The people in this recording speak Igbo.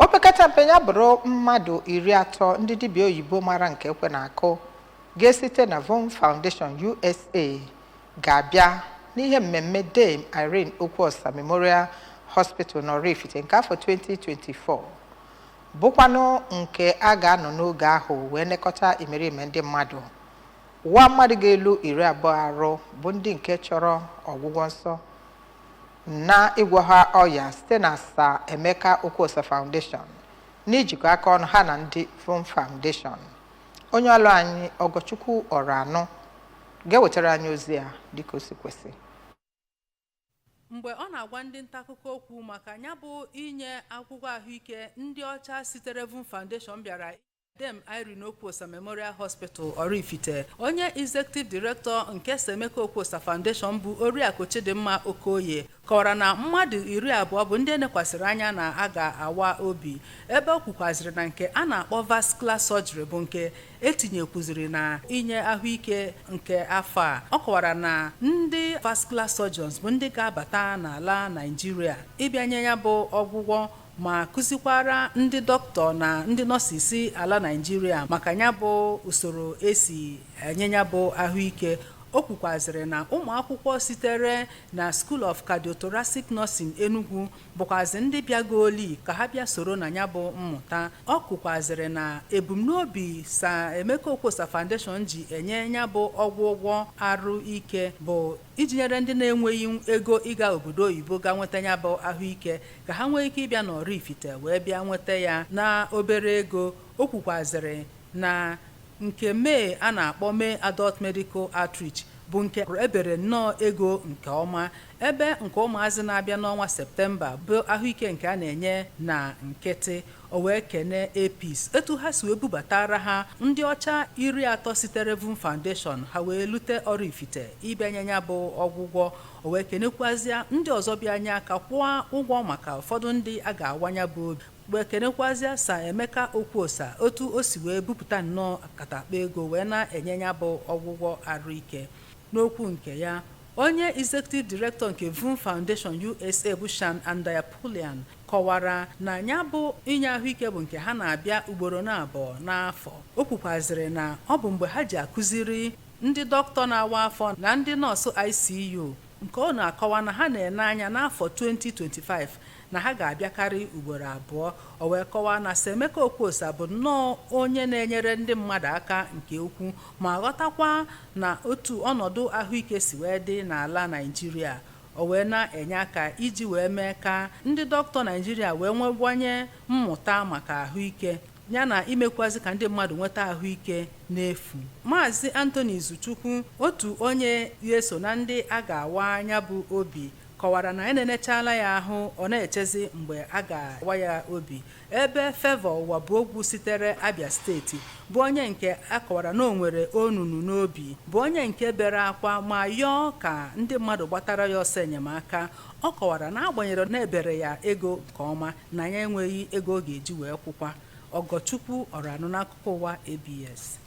Opekata mpe ya bụrụ mmadụ 30 ndị dibịa oyibo mara nke ekwe na-akụ ga-esite na Voom Foundation USA ga-abịa n'ihe mmemme Dame Irene Okwuosa Memorial Hospital n'Oraifite nke afọ 2024, bụkwanụ nke a ga-anọ n'oge ahụ wee nekọta imerime ndị mmadụ, ụwa mmadụ ga-elu 20 arụ, bụ ndị nke chọrọ ọgwụgwọ nsọ na ịgwọ ha ọya site na Sir Emeka Okwuosa Foundation n'ijikọ aka ọnụ ha na ndị Voom Foundation. Onye ọlụ anyị Ọgọchukwu Ọranụ ga-ewetara anyị ozi a dịka o si kwesị. Mgbe ọ na-agwa ndị nta akụkọ okwu maka ya bụ inye akwụkwọ ahụike, ndị ọcha sitere Voom Foundation bịara Dame Irene Okwuosa Memorial Hospital Oraifite, onye Executive Director nke Sir Emeka Okwuosa Foundation bụ Oriakụ Chidimma Okoye kọwara na mmadụ 20 bụ ndị enekwasịrị anya na a ga-awa obi, ebe o kwukwaziri na nke a na-akpọ vascular surgery bụ nke etinyekwuziri na inye ahụike nke afọ a. Ọ kọwara na ndị vascular surgeons bụ ndị ga-abata n'ala Naịjirịa ịbịa nye ya bụ ọgwụgwọ ma kụzikwara ndị dọkịta na ndị nọọsụ ala Naịjirịa maka ya bụ usoro esi enye ya bụ ahụike. O kwukwaziri na ụmụ akwụkwọ sitere na School of Cardiothoracic Nursing Enugu bụkwazi ndị bịagoli ka ha bịa soro na ya bụ mmụta. Ọ kwukwaziri na ebumnobi Sir Emeka Okwuosa Foundation ji enye ya bụ ọgwụgwọ arụ ike bụ iji nyere ndị na-enweghị ego ịga obodo oyibo ga nweta ya bụ ahụike ka ha nwee ike ịbịa n'Oraifite wee bịa nweta ya na obere ego. O kwukwaziri na nke Mee a na-akpọ May Adult Medical Outreach bụ nke ebere nnọọ ego nke ọma, ebe nke ụmụazị na-abịa n'ọnwa Septemba bụ ahụike nke a na-enye na nkịtị. O wee kene APIS etu ha si wee bubatara ha ndị ọcha 30 sitere Voom Foundation, ha wee lute Oraifite ịbịanye ya bụ ọgwụgwọ. O wee kenekwazịa ndị ọzọ bịa nye aka kwụọ ụgwọ maka ụfọdụ ndị a ga-awanya bụ obi, wee kenekwazịa Sir Emeka Okwuosa otu o si wee bupụta nnọọ akatakpa ego wee na-enye ya bụ ọgwụgwọ arụike. N'okwu nke ya, onye Executive Director nke Voom Foundation USA bụ Shan Andayapulian kọwara na ya bụ inye ahụike bụ nke ha na-abịa ugboro na-abụọ n'afọ. O kwukwazịrị na ọ bụ mgbe ha ji akụziri ndị dọkịta na-awa afọ na ndị nọọsụ ICU, nke ọ na-akọwa na ha na-ene anya n'afọ 2025 na ha ga-abịakarị ugboro abụọ. O wee kọwaa na Sir Emeka Okwuosa bụ nnọọ onye na-enyere ndị mmadụ aka nke ukwuu ma ghọtakwa na otu ọnọdụ ahụike si wee dị n'ala Naịjirịa, o wee na-enye aka iji wee mee ka ndị dọkịta Naịjirịa wee nwewanye mmụta maka ahụike yana imekwazi ka ndị mmadụ nweta ahụike n'efu. Maazị Anthony Izuchukwu, otu onye ga-eso na ndị a ga-awa anya bụ obi, kọwara na enenechala ya ahụ, ọ na-echezi mgbe a ga-awa ya obi, ebe Favour Ụwabuogwu sitere Abia Steeti bụ onye nke a kọwara na o nwere onunu n'obi, bụ onye nke bere akwa ma yọọ ka ndị mmadụ gbatara ya ọsọ enyemaka. Ọ kọwara na agbanyere na ebere ya ego nke ọma, na ya enweghị ego ọ ga-eji wee kwụkwa. Ọgọchukwu Ọranụ n'akụkọ ụwa ABS.